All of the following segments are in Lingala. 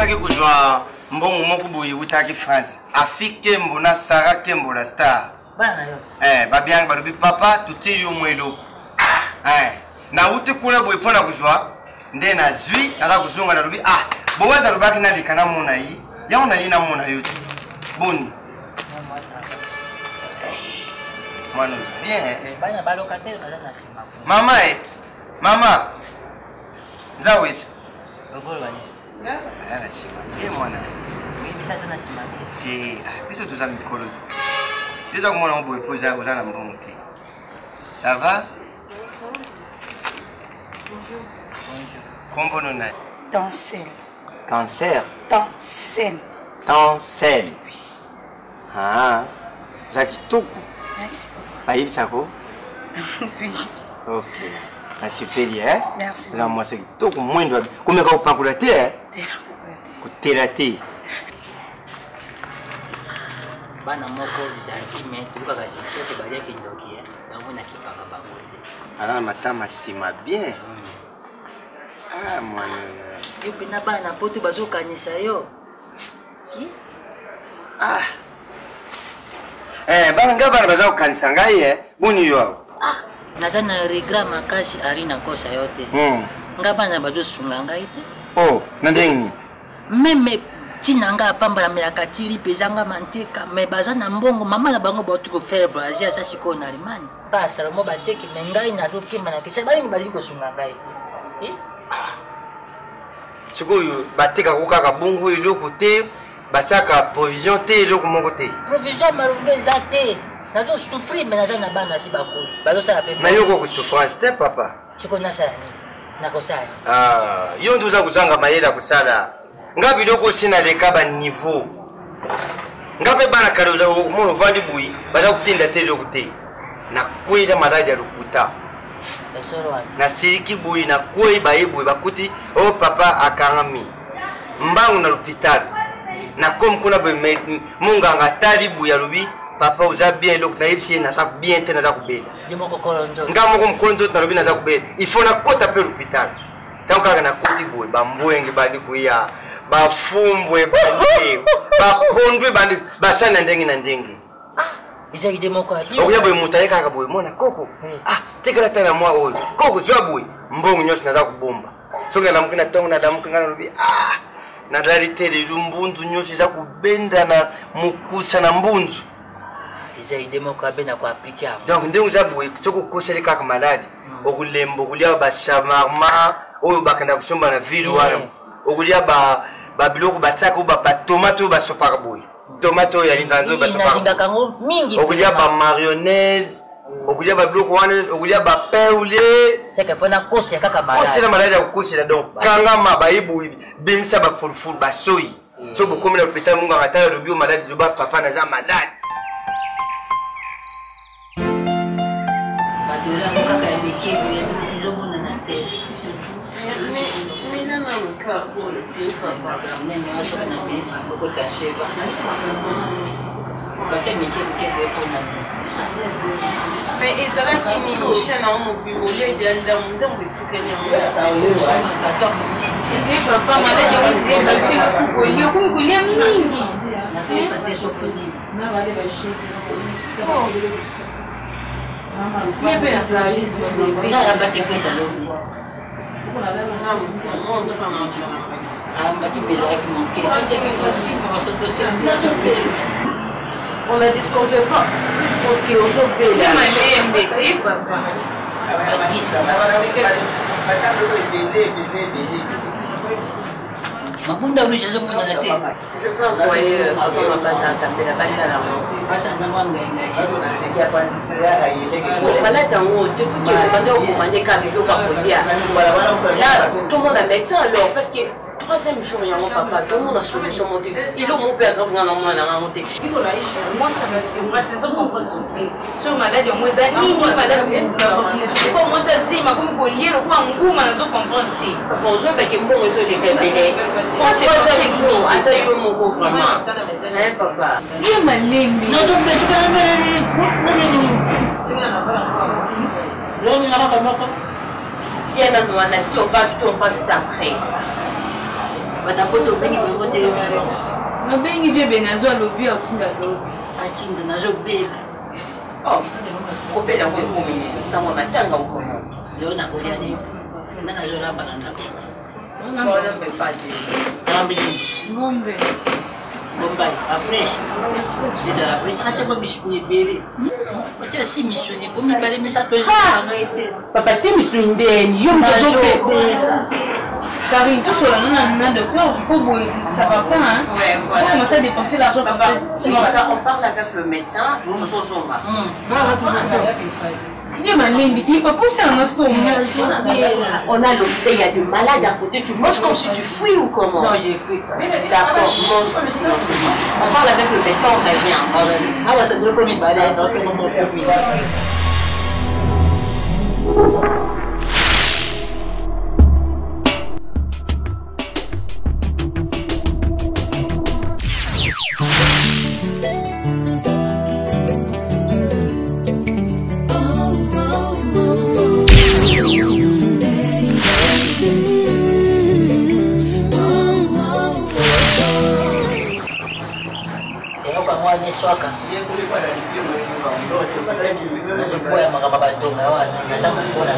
Nautaki kozwa mbongo moko boye eutaki France. Afi Kembo na Sarah Kembo la star. Bana na yo. Eh, babiangi balobi papa totie yo mwa eloko. Eh, nauti kuna boye mpo na kozwa nde nazwi naza kozonga nalobi ah bowazi alobaki naleka namona ye yango naye namona yo te boni mwana bien eh, bana balocataire baza na nsima mama e mama nzawo esi aza na nsima ye mwana te ah, biso toza mikolo te toza komona ngo boye mpo oza na mbongo te ça va kombo no nani Tansel. Cancer. Tansel. Tansel. Ah, oza kitoko. Merci. Bayebisako? Oui. Ok. Nasepeli eh? Merci. Oza mwasi kitoko mwindo komeka kopakola te eh? Kotela te. Bana moko bizalaki me tolukaka succès te baliaki ndoki eh? Bango nakipaka bango te. Aza na matama nsima bien. Ah, mwana. Yo mpena bana poto bazokanisa yo. Ah. Eh, bana ngai bana baza kokanisa ngai eh. Boni yo awa. Ah, naza na regret makasi ari nakosa yo te. Hmm. Ngai bana bazosunga ngai te. Oh, na ndenge nini? Meme ntina ngai apambala melaka tili mpe ezanga manteka me baza na mbongo mama na bango bauti kofaire voyage aza sikoyo na allemagne ba salomo bateki me ngai nazokima na kisa balingi balingi kosunga ngai te eh? ah. Sikoyo batekako kaka bongo eloko te batiaka provision te eloko moko te provision malongo eza te nazo souffrir me naza na bana si bakoli bazosala mpe na yo koko souffrance te papa sikoyo nasala nini nakosala nini ah, yo nde oza kozanga mayele ya kosala nga biloko osi naleka baniveau nga mpe bana kala oza okomona ovandi boye baza kotinda te eloko te nakwela maladi ya lokuta nasiliki boye nakwei baye boye bakuti o oh, papa akangami mbangu na lopital nakomi kuna boye monganga atali boye alobi papa oza bien eloko nayebisi ye naza bien te naza kobela nga moko mokolo nzoto nalobi naza kobela il faut nakota mpe lopital ntango kaka nakoti boye bambwenge bandi koya bafumbwe ebandi bapondu ebandi basani na ndenge na ndenge ah, eza ide moko okoya boye moto aye kaka boye mwana koko hmm. ah tekela ata na mwa oyo koko zwa boye mbongo nyonso naza kobomba soki nalamuki na ntongo nalamuki ngai nalobi ah nalali te lelo mbunzu nyonso eza kobenda na mokusa na mbunzu ah, eza ide moko abe na koaplike yango donc ndenge oza boye soki okoseli kaka maladi hmm. okolemba okolia bachamarma oyo bakenda kosomba na ville wana hmm. okolia babiloko batiaka oyo batomate oyo basopaka boye tomate oyo ya linzanza oyo basopaka mingi okolia bamarionnaise okolia babiloko wana okolia bapeule kosela maladi ya kokosela donc kangama bayebi bimisa bafulufulu basoi soki bokomi na lopital monganga ata alobi yo maladi loba papa naza malade badole yango kaka ya mike boye ezomonana te Mais ezalaki nini chaîne yango mobimba olia ede ya ndambo ndambo etikali yango ete papa maladi yango etikali bati mosusu kolia okomi kolia mingi Lia mpe na paralyse On a dit ce qu'on veut pas. Ok, aujourd'hui. Malembe, eh papa. Mabunda rouge ezomonana te. Malade yango depuis que obanda okomande ka biloko ya kolia là tomona médecin alors parce que troisième jour yango papa tomona solution mo te eloko moko mpe ya grave nga na mwana yango te moi ça me surprend nazo comprendre so te so malade yango eza nini malade po mwasi azima akomi kolia lokola nguma nazo comprendre te ozobaki mbongo ezoleka ebele troisième jour ata yo moko vraiment hein papa ye malembe Viens nanu wana si on va ajouter on va ajouter après. Bata poto obengi bango te yebisa bango. Nabengi vie Benazo alobi atinda lobi. Atinda nazobela. Oh, kobela yango ekomi sango ya matanga okoma. Leo nakolia nini? Nga nazolamba na ndako. Nalambi nini? Ngombe. Bombay, afresh. Ezala fresh. Ata ba misuni ebele. Otya si misuni, po mibale misato ezala ngai te. Papa si misuni ndeni, yo moto ozobela. Karine, tout sur la non, docteur, faut boye, ça va pas, hein. Ouais, voilà. Faut commencer à dépenser l'argent, papa. Ça, on parle avec le médecin, tozozonga. Nde malembi te, papa osala na somo. On a l'hôpital, il y a des malades à côté. Tu manges comme si tu fuis ou comment? Non, je fuis pas. D'accord, mange plus sinon c'est bon. On parle avec le médecin, on revient. Awa sa doko mibale, donc moko mibale. Eloko yango wana eswaka nazoboya makambo batonga wana naza mokola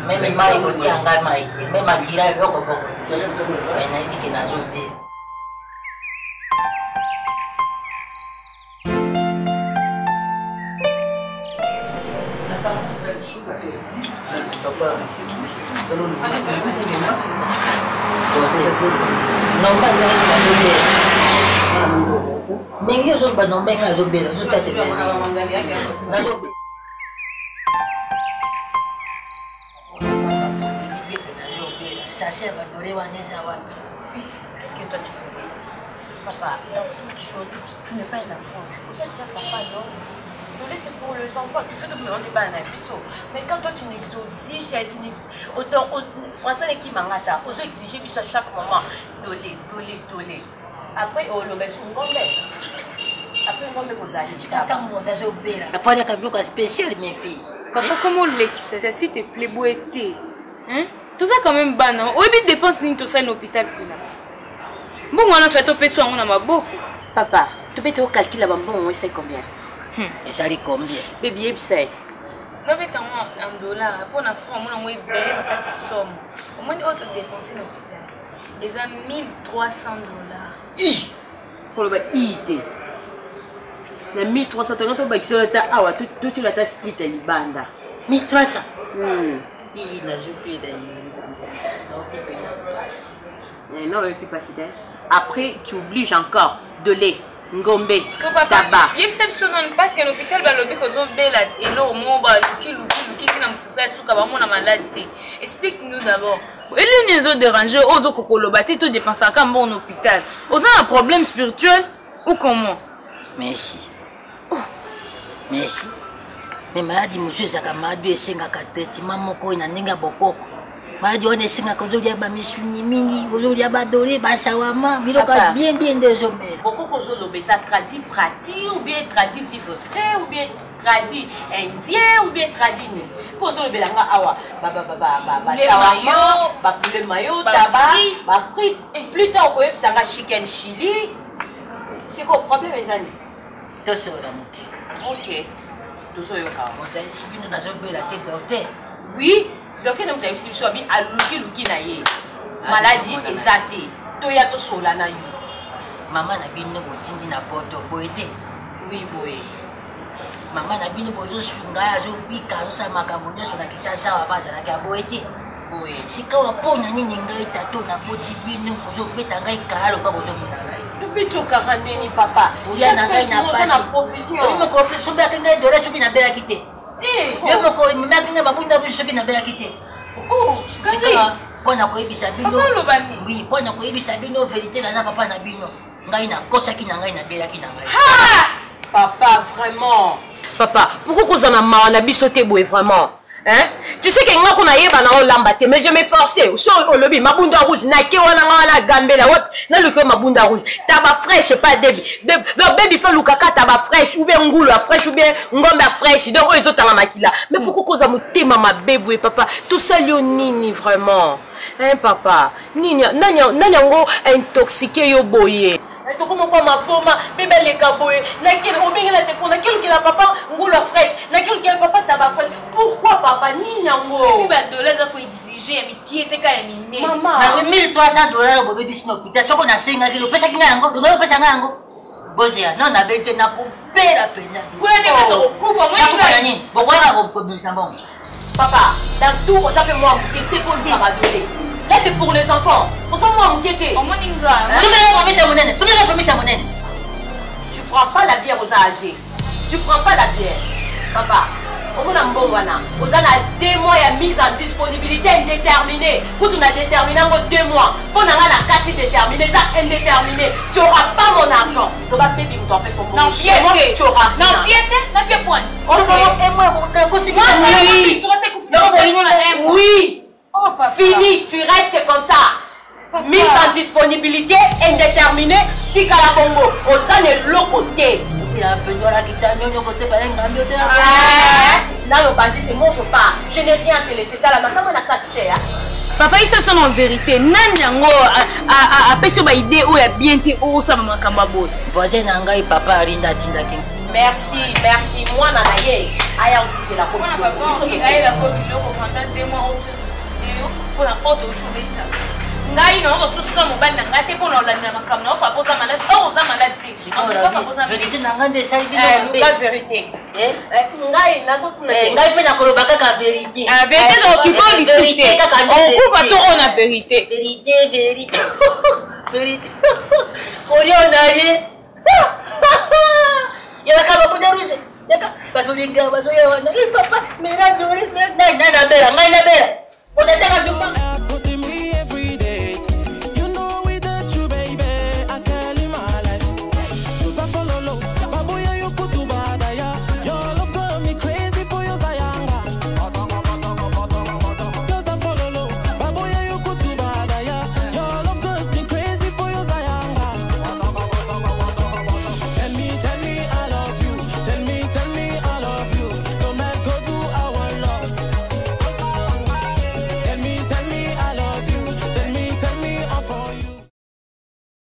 meme mai kotia ngai mai te me makila eloko moko te me nayebi ke nazobela. Nomba ndenge nazobela mingi ozoba nomba nga azobela ozotya te nazobela. Sachet ya badole wana eza wapi? Est-ce que toi tu voulais? Papa, dans toute chose, tu n'es pas un enfant. Vous êtes déjà papa, non? Donner, c'est pour les enfants. Tu fais que me rendre pas un abisso. Mais quand toi tu n'exiges, tu n'exiges, autant, français qui mangata, ozo exiger biso à chaque moment. Dolé, dolé, dolé. Après, oh, le besoin, ngombe. Après, ngombe, vous allez. Ntango moto azobela afandaka biloko ya spécial, mes filles. Papa, comment olekisa, s'il te plaît, boye te. Hein? Toza quand même bana. Oyebi dépense nini tosali na hôpital kuna? Mbongo wana fa topesa yango na maboko. Papa, tobeta ocalcule bambongo esali combien? Ezali combien? Bebi, yebisa ye. Nobeta yango en dollar mpo na franc omona yango ebele makasi somo. Omoni oyo todepense na hôpital eza 1300 dollars. Koloba i te na 1300 tonga tobakisa ata awa totiola ata split ya libanda. 1300 i nazopela pasi. Non, oyoki pasi te. Après tu obliges encore de lait, ngombe, tabac. Yebisa biso nanu parce que na hôpital balobi kozobela eloko moko baluki luki luki ntina mosusu ya suka bamona malade te. Explique nous d'abord eloni ezoderange oyo ozokoka koloba te todépensaka mbongo na hôpital. Oza na problème spirituel ou comment? Merci. Oh, merci. Me maladi mosusu ezalaka maladi oyo esengaka traitement moko oyo na ndenge ya bokoko. Maladi wana esengaka ozolia bamisuni mingi, ozolia badole, bashawama, biloko ya bien bien nde ozomela. Bokoko ozoloba eza tradi pratique ou bien tradi vivre frais ou bien tradi indien ou bien tradi nini? Mpo ozolobela nga awa bashawama, bapoulet mayo, taba, bafrite. Plus tard okoyebisa nga chicken chili. Siko problème eza nini? Tosolola moke. Ok, tozoyoka. Moto ayebisi bino nazobela te, docteur? Oui, docteur nde moto ayebisi biso abi alukiluki na ye maladi eza te, toya tosola na yo. Mama na bino botindi na poto boye te? Oui, boye. Mama na bino bozosunga ye, azobika, azosala makambo nyonso na Kisasa awa, azalaki aboye te? Boye. Sikawa mpo na nini ngai tato naboti bino kozobeta ngai kala loka kozomona ngai? Tobeti okaka ndeni papa? Oya na ngai na pasi sombelaki ngai dole soki nabelaki te. Yo moko omemaki ngai mabunda biso soki nabelaki te. Sikawa mpo na koyebisa bino, oui, mpo na koyebisa bino vérité, naza papa na bino, ngai nakosaki na ngai, nabelaki na ngai. Papa, vraiment papa, pourquoi kozala na mawa na biso te boye vraiment? Hein? Tu sais que nga kuna yeba na olamba te, mais je me forçais. So olobi mabunda rouge na ke wana nga wana gambela wapi na luka mabunda rouge. Taba fraîche pas debi. Donc baby faut luka ka taba fraîche ou bien ngulu ya fraîche ou bien ngombe ya fraîche. Donc oyo ezotanga makila. Mais pourquoi koza motema mabe boye papa? Tout ça lio nini vraiment? Hein papa? Nini nani nani yango intoxiqué yo boye? Tokoma kwa maboma mpe baleka boye nakele obengi na telefone nakelukela papa ngulu ya fraîche nakelukela papa taba fraîche. Pourquoi papa nini yango? Badola eza koexige ya mikie te ka ya minene. Mama na 1300 $ bobebisi na hôpital, soko nasengaki opesaki ngai yango, lobaki opesa ngai yango. Bozela non, nabeli te, nakobela mpenza. Kuna nde baza kokufa. Nakufa na nini? Bokoyaka kobimisa mbongo. Papa, dans tout, oza mpe mwa moke te mpo oluka badole. Là, c'est pour les enfants. Oza mwa moke te. Omoni nga. Somelaka promese ya monene, somelaka promese ya monene. Tu prends pas la bière aux âgés. Tu prends pas la bière. Papa, omona mbongo wana oza na 2 mois ya mise en disponibilité indéterminée. Kutu na déterminé yango 2 mois mpo na nga na kati déterminé eza indéterminé. Tu auras pas mon argent. Loba bebi moto apesa mbongo. Tu auras na pie te, na pie point. Oui. Oui. Fini, tu restes comme ça. Mise en disponibilité indéterminée, tikala bongo, oza na eloko te. Nano bandi te, mange pas. Je n'ai rien à te laisser. Tala makambo na saki te. Papa, isa so en vérité, nani yango apesi yo baide oyo ya bien te, oyo osala makambo ya boye? Voisin na ngai papa Arinda atindaki. Merci, merci. Mwana na ye aya otikela ko. Ayela ko biloko pendant 2 mois mpona oyo touti obebisa ngai na ozosusa mobali na ngai te mpona olandela makambo na yo. Papa, oza malade or oza malade te. Vérité na ngai nde esali bino. Luka vérité. Ngai naza kuna. Ngai mpe nakoloba kaka vérité. Vérité tokokipa lisusu te, okufa to oyo na vérité. Vérité, vérité, vérité. Kolia onalie yaka mabunda rouge yaka bazolinga bazoya wana. Papa mera dore nai nai nabela ngai nabela onataka tumba.